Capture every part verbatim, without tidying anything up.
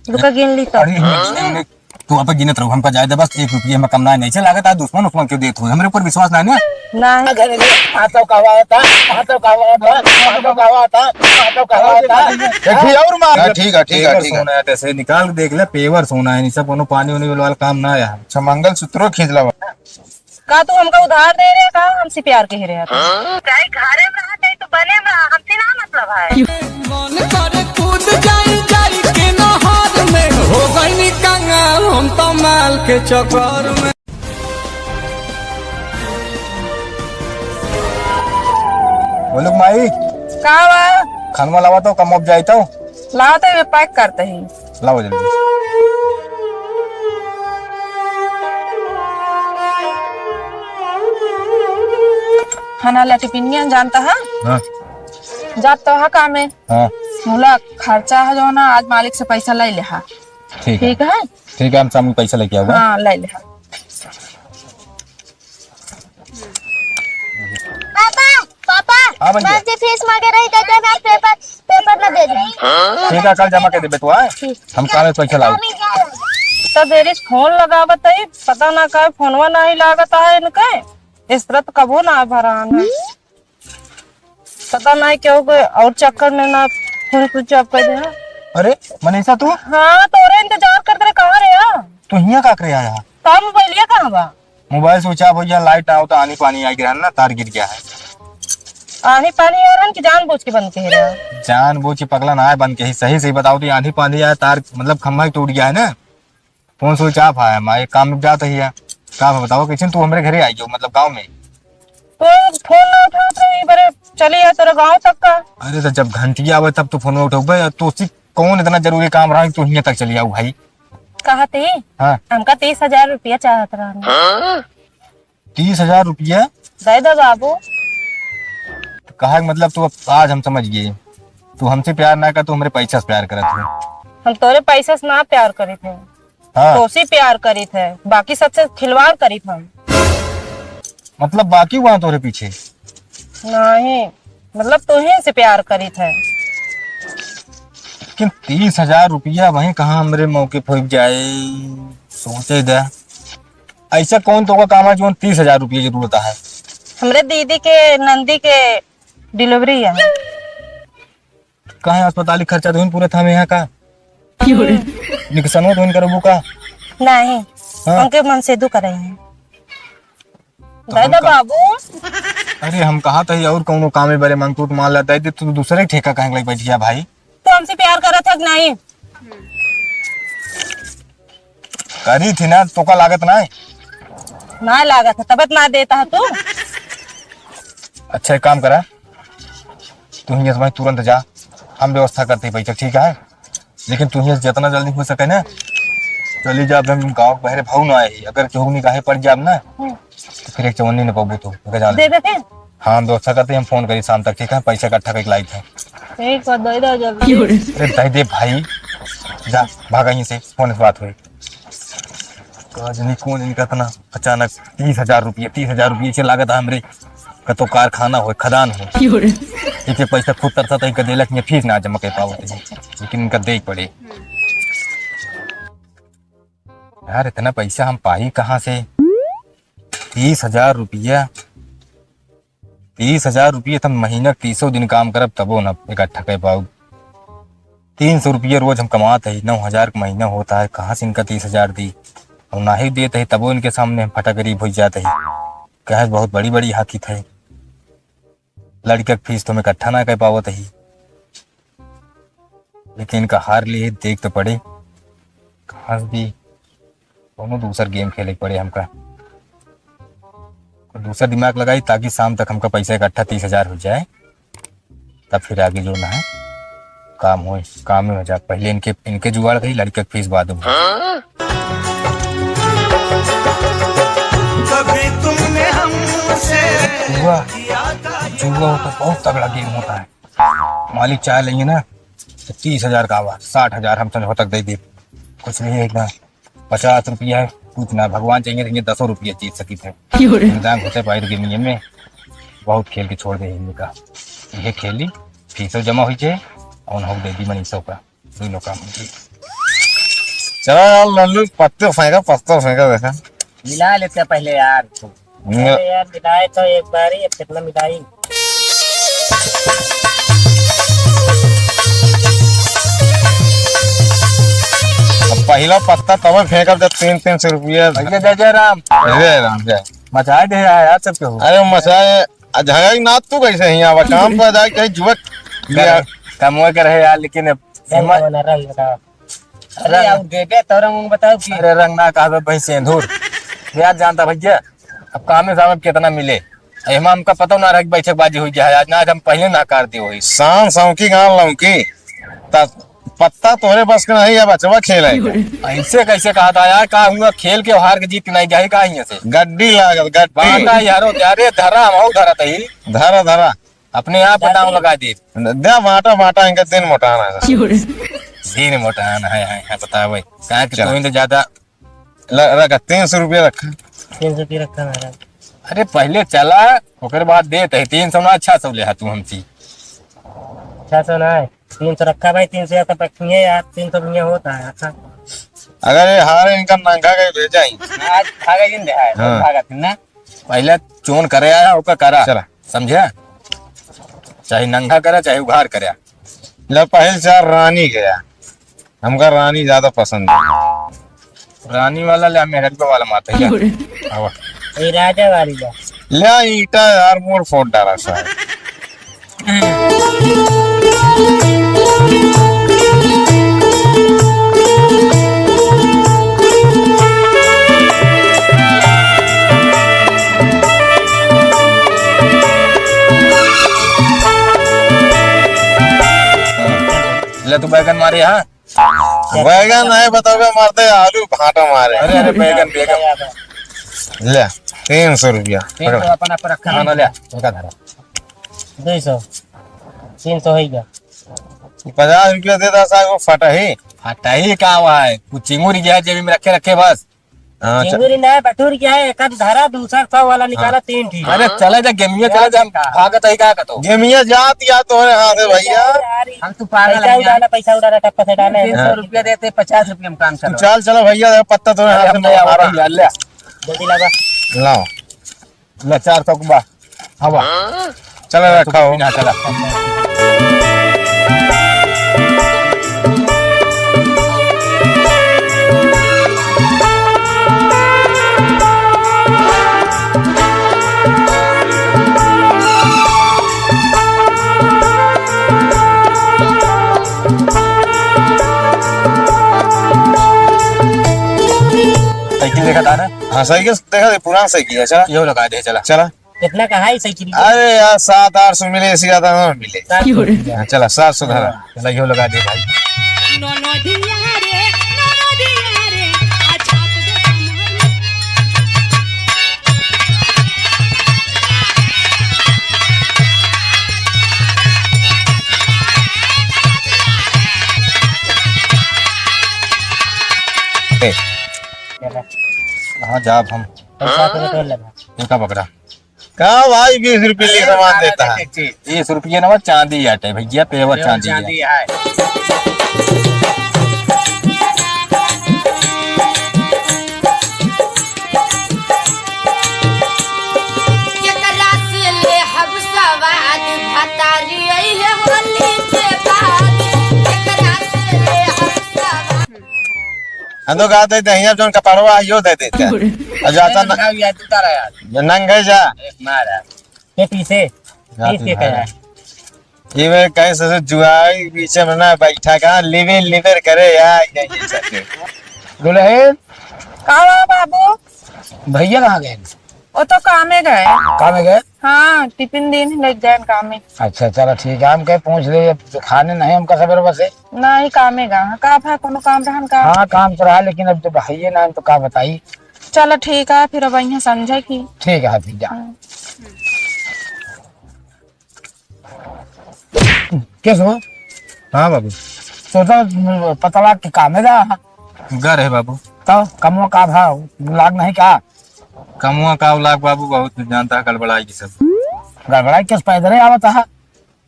रुका, गिन ली तो। अरे, इन्हें, इन्हें, तू अब गिनत रहो, हमका जाए दे बस, एक रुपया में कम ना, नहीं से लागत, आज दुश्मन उस्मन क्यों देत हो, हमरे ऊपर विश्वास ना है ना? ना है। अगर ये पाँच सौ का हुआ होता, पाँच सौ का हुआ होता, पाँच सौ का हुआ होता, पाँच सौ का हुआ होता। एक भी और मार। हाँ, ठीक है, ठीक है, पेवर ठीक है। सोना है, जैसे निकाल के देख ले, पेवर सोना है, नहीं सब कोनो पानी उनी वाला काम ना है। अच्छा, मंगलसूत्रो खींच ला। का तू हमका उधार दे रहे का? हमसे प्यार कह रहे हैं। चाहे घरे में रहा, चाहे तू बने में रहा, हमसे ना मतलब है। मन करे कूद जाई, जाई के नहर में, हो गईनी कंगाल हम तो माल के चक्कर में। बोलुक माई। का बा? खानवा लावा तो, कम अब जाई तो। लावा तो, ये पैक करते ही। लाओ जल्दी। खाना ला टिफिनिया जानता है? हाँ। जात तो है काम में। हाँ। मुला खर्चा है जो ना, आज मालिक से पैसा ले ले हा। ठीक है। ठीक है? ठीक है, हम शाम में पैसा लेके आऊंगा। हाँ, ले ले हा। पापा, पापा, हाँ, भैया। मैम जी फीस मांगे रही, दे दे, मैं पेपर, पेपर में दे दूँ। ठीक है, कल जमा कर दे बेटवा, हाँ? ठीक। हम काले पैसा लाओ। तो देरी से फोन लगावत है, पता ना काहे फोनवा नहीं लागत है इनके। इस तरह तो कबो ना भरान है। पता नहीं क्यों कोई और चक्कर में ना फोन स्विच ऑफ कर देना। अरे, मनीषा तू? हाँ, तोरे इंतजार करते रहे, कहाँ रहे? तू हियाँ का करे आया? तो मोबाइलिया कहाँ बा? मोबाइल स्विच ऑफ हो गया, लाइट आओ तो आनी पानी आ गया है ना, तार गिर गया है। आनी पानी आ रहा है कि जानबूझ के बंद के रहा? जानबूझ के पगला ना है बंद के ही, सही सही बताओ तो ये आंधी पानी आया, तार मतलब खंभा ही टूट गया है ना, फोन स्विच ऑफ आया, मैं एक काम में जाता ही है। का बताओ, कैसे तू हमारे घरे आई हो, मतलब गाँव में? तो फोन ना उठाओ तो ये बरे चले जाए तेरे गाँव तक का। अरे तो जब घंटिया आवे तब तो फोन उठाओ भाई, तो उसी कौन इतना जरूरी काम रहा कि तू हियाँ तक चली आओ भाई? कहत ही? हाँ। हमका तीस हजार रुपया चाहत रहन। तीस हजार रुपया? दे दो बाबू। तो कहा कि मतलब तू अब आज हम समझ गए, तू हमसे प्यार ना कर, तू हमरे पैसा से प्यार करत हो। हम तोरे पैसा से ना प्यार करित है, हाँ। तोसे प्यार करित है, बाकी सबसे खिलवाड़ करित हम। मतलब बाकी हुआ तोरे पीछे? नहीं, मतलब तोहे से प्यार करित है। लेकिन तीस हजार रुपया वहीं कहाँ हमरे मौके पहुँच जाए, सोचे दे। ऐसा कौन तोका काम है जो तीस हजार रुपया जरूरत है? हमरे दीदी के नंदी के डिलीवरी है। कहाँ अस्पताली खर्चा तो पूरा था यहाँ का? क्यों रे? निकसनो तो करबू का? नहीं, हाँ। उनके मन से दुख रहे हैं। तो दे दे हम का-, बाबू। अरे हम कहा था ये और कौनो काम है बरे मांग तू तो मान ला दे दे, तू दूसरे ठेका कहे के लग बैठ गया भाई। तो हमसे प्यार करत है कि नहीं? करी थी ना, तोका लागत ना है? ना लागत है, तब इतना देता है तू। अच्छा एक काम करा, तू ही इसमें तुरंत जा, हम व्यवस्था करते ही पैसा, ठीक है? लेकिन तू ही जितना जल्दी हो सके ना, चली जा। अब हम गाँव के बाहर भाव ना आए, अगर केहू निगाहे पड़ जाब ना, हम्म। तो फिर एक चवन्नी न पाबू तू, ओके जान ले। दे देते हैं। हाँ, हम व्यवस्था करते हैं, हम फोन करी शाम तक, ठीक है? पैसा इकट्ठा करके लाई थे। ठीक बा, दे दो जल्दी। अरे दे दे भाई, जा भागा यहीं से, फोन से बात हुई। का जानी कौन इनका इतना अचानक तीस हजार रुपये, तीस हजार रुपये से लागत है हमरे कतो कारखाना हो, खदान हो। एक एक पैसा खुद तरसा तो इनका देलक में फीस ना जमा कर पावत है, लेकिन इनका दे पड़े। यार इतना पैसा हम पाई कहाँ से? तीस हजार रुपया, तीस हजार रुपया तो हम महीना के तीसों दिन काम करब तबो ना इकट्ठा कर पाऊ। तीन सौ रुपया रोज हम कमात है, नौ हजार का महीना होता है, कहाँ से इनका तीस हजार दी? और ना ही देत है तबो इनके सामने हम फटा गरीब हो जाते हैं। कहे बहुत बड़ी बड़ी हाकित है, लड़का के फीस तो हम इकट्ठा ना कर पावत ही, लेकिन इनका हार लिए देख तो पड़े। कहाँ से भी कोनो दूसर गेम खेले के पड़े हमका, कोई दूसर दिमाग लगाई ताकि शाम तक हमका पैसा इकट्ठा तीस हजार हो जाए, तब फिर आगे जो ना है काम हो, काम में हो जाए। पहले इनके, इनके जुगाड़ करी, लड़का के फीस बाद में। कभी तुमने हमसे जुआ, जुआ होता बहुत तगड़ा गेम होता है। मालिक चाह लेंगे ना तो तीस हजार का आवा, साठ हजार हम समझौता दे दे। कुछ नहीं है इतना, पचास रुपया है, कुछ ना, भगवान चाहिए तो ये दसों रुपया जीत सकी थे। क्यों रे? इंसान होते पाई तो गेम में बहुत खेल के छोड़ दे इनका। ये खेली, फीसो जमा हुई छे और हम दे दी मनीषों का। दुनो काम हो गई। चला यार लल्लू, पत्ते फेंका, पत्ता फेंका देखा। मिला लेते हैं पहले यार। न- अरे यार, मिलाए तो एक बार ही, अब कितना मिलाई? अब पहिला पत्ता तबे फेंकब जब तीन तीन सौ रुपया। भैया जय जय राम। जय राम जय। मचाए दे यार, यार सबके हो। अरे मचाए, आ झगड़ा की नात तू कैसे ही आवा? काम पर जाए कहीं जुवक यार। कमवे के रहे यार, लेकिन अब हिम्मत अरे यार, देबे तोरा मुंह बताओ कि अरे रंग ना कहबे भाई सेंधुर। यार जानता भैया, अब कामे साहब कितना मिले। एमा हमका पता ना रहा कि बैठक बाजी हुई है। आज ना, आज हम पहले नकार दे हुई। शान सौंकी गान लौकी। त पत्ता तोहरे बस के नहीं है, बचवा खेल है। ऐसे कैसे कहा था यार? का हुआ? खेल के हार के जीत के नहीं जाए का यहाँ से? गड्डी लागत, गड्डी। बाटा यारो, अरे धरा, हम धरा तही। धरा, धरा। अपने आप पे दाम लगा दे। दे बाटा, बाटा, इनका दिन मोटाना है। क्यों रे? दिन मोटाना है, है, है, बतावे। काहे कि चला। तू ही तो ज्यादा ल-, रखा, तीन सौ रुपया रखा। तीन सौ की रखा महाराज। अरे पहले चला, ओकर बाद देत है। तीन सौ ना, छह सौ ले हा तू हमसे। छह सौ ना है, तीन सौ रखा भाई, तीन सौ या तो रखिए यार, तीन सौ में होता है। अच्छा। अगर ये हारे इनका नंगा के भेजा ही। आज भागा जिन दे है, हाँ। भागा फिर ना। पहले चोन करे आया, ओका करा। चला। समझे? चाहे नंगा करा, चाहे उघार करा। ले पहले चार रानी गया। हमका रानी ज्यादा पसंद है। रानी वाला ले, मेहरगवा वाला माता है। क्यों रे? आवा। ए राजा वाली ले। ले ईटा यार, मोर फोड़ डाला सा। ले तू बैगन मारे, हाँ? बैगन नहीं बताओगे, मारते आलू भाटा मारे। अरे, अरे, बैगन, बैगन। ले, तीन सौ रुपया। तीन सौ पकड़। अपन आप रखा। हाँ, ना ले, उनका धरा। दो सौ। तीन सौ है क्या? पचास रुपया दे दस, वो फटा ही। फटा ही का हुआ है? कुछ चिंगुर गया जेबी में रखे, रखे बस। हाँ, च- चिंगुरी ना है, बटुर गया है, एक आध धरा, दूसरा सौ वाला निकाला, हाँ। तीन ठीक। अरे चले जा, गेमिया चले जा, हम भागत है का कतो? गेमिया जात या तोरे हाथ है भैया। हम तो पागल पैसा है उड़ाना, पैसा उड़ाना, टप्पा से डाले। तीन सौ हाँ। रुपया देते, पचास रुपया में काम तू चलो। चल, चलो भैया, पत्ता तोरे अरे हाथ हम में तो मारा। आवत ही, ले। जल्दी लगा। लाओ। ले, चार सौ के बा। हवा। चला, रखा हो। ना, चला। साइकिल देखा था ना? हाँ, साइकिल देखा दे, पुराना साइकिल है, चला। यो लगा दे, चला। चला। कितना का है साइकिल? अरे यार, सात आठ सौ मिले, इससे ज्यादा ना मिले। सात सौ रुपया। हाँ, चला, सात सौ धरा। हाँ। चला, यो लगा दे भाई। ननदिया रे, ननदिया रे, आ छाप दे कमर। ए, चला। कहाँ जाब हम? पैसा तो निकाल लेना। इनका पकड़ा। का भाई, बीस रुपये लिए सामान देता है? बीस रुपये ना, चांदी आटे भैया, पेवर चांदी है। चांदी है। केकरा से ले हब सवाद, भतारी अइहे होली के बाद। केकरा से ले हब सवाद। हम तो कहते हैं, दहिया जौन कपड़वा आइयो दे देते हैं। और जाता ना, ना, ये तू तारा यार। ये नंगे जा। एक मारा। ये पीछे, जाती पीछे है। का है। ये मैं कहीं से जुआई पीछे में ना बैठा का, लिविंग लिवर करे यार, ये, ये सब। दुल्हन। का हुआ बाबू? भैया कहाँ गए? वो तो कामे गए। कामे गए? हाँ, टिफिन दिन ही लेके गए कामे। अच्छा, चला ठीक है, हम कहे पूछ ले, खाने नहीं हमका सवेरे बसे। नहीं, कामे गए। का भा, कोनो काम रहन का? हाँ, काम तो रहा, लेकिन अब जब भैया ना, तो का बताई। चला ठीक है, फिर अब यहाँ समझे की। ठीक है, फिर जा। हाँ। के सुनो? हाँ बाबू। सोचा पता लाग के काम है जा। घर है बाबू। तो कमवा का भाव लाग नहीं का? कमवा का लाग बाबू, बहुत जानता है, गड़बड़ाई की सब। गड़बड़ाई किस पैदल है आवत है?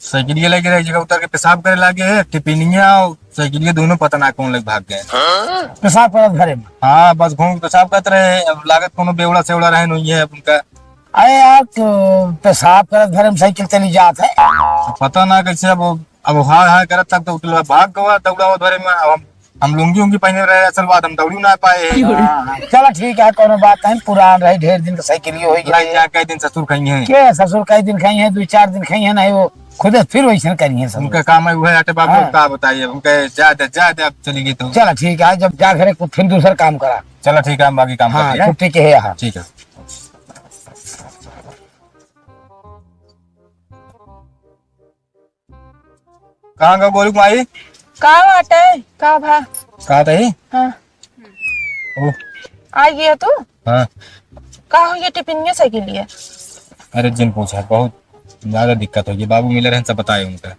साइकिलिया लेके रहे, जगह उतर के पेशाब करे लागे है, टिफिनिया और साइकिलिया दोनों पता ना कौन लग भाग गए। पेशाब करत घरे में? हाँ, बस घूम के पेशाब करत रहे, अब लागत कोनो बेवड़ा सेवड़ा रहे नहीं है अब उनका। अरे यार, तो पेशाब करत घरे में साइकिल चली जात है। अब पता ना कैसे, अब, अब हाय हाय करत तक तो उठल भाग गवा दौड़ा वो घरे में। अब हम, हम लुंगी उंगी पहने रहे, असल बात हम दौड़ी ना पाए हैं। हाँ, हाँ। चलो ठीक है, कोनो बात नहीं, पुरान रही, ढेर दिन का साइकिल ये होई लाइन गई। जा कई दिन ससुर खाई है। के ससुर कई दिन खाई है, दो चार दिन खाई है, नहीं वो खुदे फिर वैसे करी है सब। उनका काम है वो है आटे बाबू, हाँ। का बताइए, उनके जा दे, जा दे, अब चली गई तो। चलो ठीक है, जब जा घरे को फिर दूसर काम करा। चलो ठीक है, हम बाकी काम हाँ, करते हैं। छुट्टी के है यहाँ। ठीक है। कहाँ का गोलू माई? का बाटे? का भा? का तही? हाँ। ओ। आ गया तू? हाँ। का हो ये टिफिनिया साइकिलिया? अरे जिन पूछा, बहुत ज्यादा दिक्कत हो गई। बाबू मिले रहन, सब बताए उनका।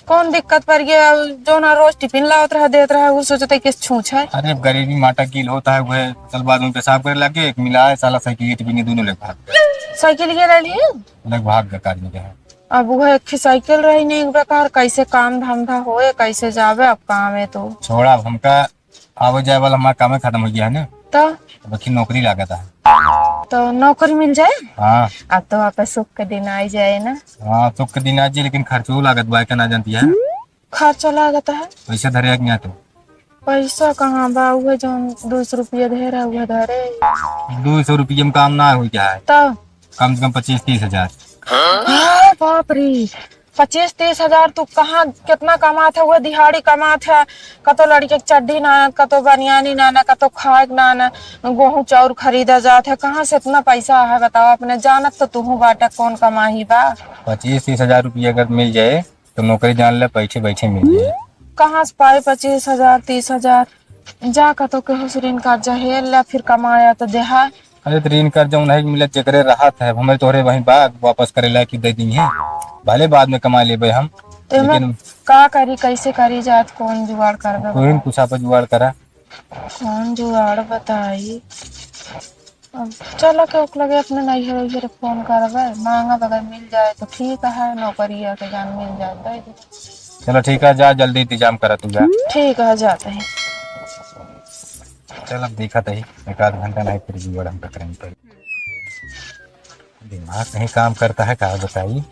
कौन दिक्कत पड़ गया? जो ना रोज टिफिन लावत रहा, देत रहा, वो सोचते कि छूछ है। अरे अब गरीबी माटा कील होता है, वह चल बाद में पेशाब करे लगे, एक मिला है साला साइकिल टिफिन दोनों लग भाग गए। साइकिल ये ले लिए? लग भाग गए, काट में क्या है। अब वो एक ही साइकिल रही नहीं, बेकार कैसे काम धंधा होए, कैसे जावे अब काम है तो। छोड़ा, अब हमका आवे जाए वाला हमारा काम खत्म हो गया है ना। तो? अब आखिर नौकरी लागत है। तो नौकरी मिल जाए? हाँ। अब तो आपका सुख के दिन आ ही जाए ना। हाँ, सुख के दिन आ जाए, लेकिन खर्चो लागत बा, का ना जानती है? खर्चा लागत है? पैसा धरे है कि ना तो? पैसा कहाँ बा? उहे जौन दो सौ रुपया धरे, उहे धरे। दो सौ रुपया में काम ना हो क्या है? तो? कम से कम पच्चीस तीस हजार। हाँ, बाप रे, पच्चीस तीस हजार तू कहाँ, कितना कमात है? वो दिहाड़ी कमात है, कतो लड़के के चड्ढी ना, कतो बनियानी ना, ना कतो खाए के ना, ना गेहूं चाउर खरीदा जात है। कहाँ से इतना पैसा है बताओ? अपने जानत तो तू बाटा कौन कमाही बा। पच्चीस तीस हजार रुपया अगर मिल जाए तो नौकरी जान ले, बैठे बैठे मिल जाए। कहाँ से पाए पच्चीस हजार, तीस हजार? जा कतो केहू से ऋण कर्जा हेर ले, फिर कमाया तो देहा। अरे तो ऋण कर्जा उन्हें मिलत जेकरे रहत है, हमें तोहरे वहीं बा, वापस करे ला कि दे दी है, भले बाद में कमा लेबे हम। तो एमे लेकिन का करी, कैसे करी जात, कौन जुगाड़ करबे तू ही बताओ? कुछ आप जुगाड़ करा। कौन जुगाड़ बताई? अब चला के ओक लगे अपने नैहर वैहर फोन करबे, मांगा बगैर मिल जाए तो ठीक है, नौकरिया के जान मिल जाए तो। चलो ठीक है, जा जल्दी इंतजाम करा तू जा। ठीक है, जाते हैं। चल अब देखा तही, एक आध घंटा नहीं फिर भी बड़ा हम टकराएंगे। दिमाग नहीं काम करता है, का बताई।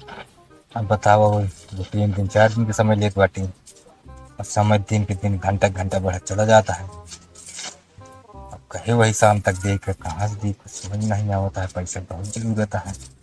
अब बताओ, वो दो तीन दिन, चार दिन के समय लेत बाटी। अब समय दिन के दिन, घंटा घंटा बढ़त चला जाता है। अब कहे वही शाम तक देख के कहाँ से दी, कुछ समझ नहीं आवता है, पैसा बहुत जरूरत है।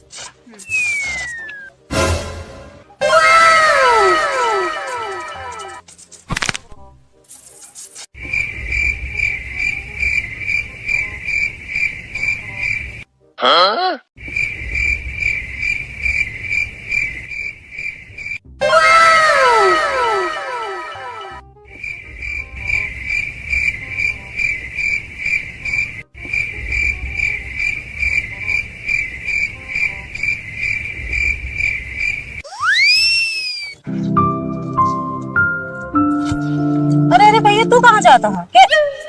अरे, अरे भैया, तू कहाँ जाता है? के?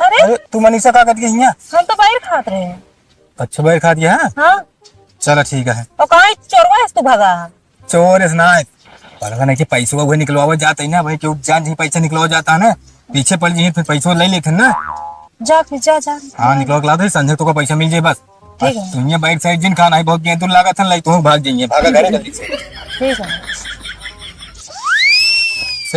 अरे, अरे, तू मनीषा का करके हियाँ? हम तो बाहर खात रहे हैं। अच्छा, बाहर खात गया है? हाँ। चलो, ठीक है। और कहाँ चोरवा है तू भगा? चोर इस ना, पता नहीं कि पैसवा वो निकलवावे जात है ना भाई, क्यों जान जी पैसा निकलवा जाता है ना, पीछे पड़ जाइए, फिर पैसवा ले लेते हैं ना। जा फिर, जा, जा। हाँ, निकलवा के ला दे, संझे तो का पैसा मिल जाए बस। ठीक है। दुनिया बाइक साइड जिन खाना है, बहुत गेंदुल लागत है, लाई तू भाग जाइए, भागा घरे जल्दी से। ठीक है।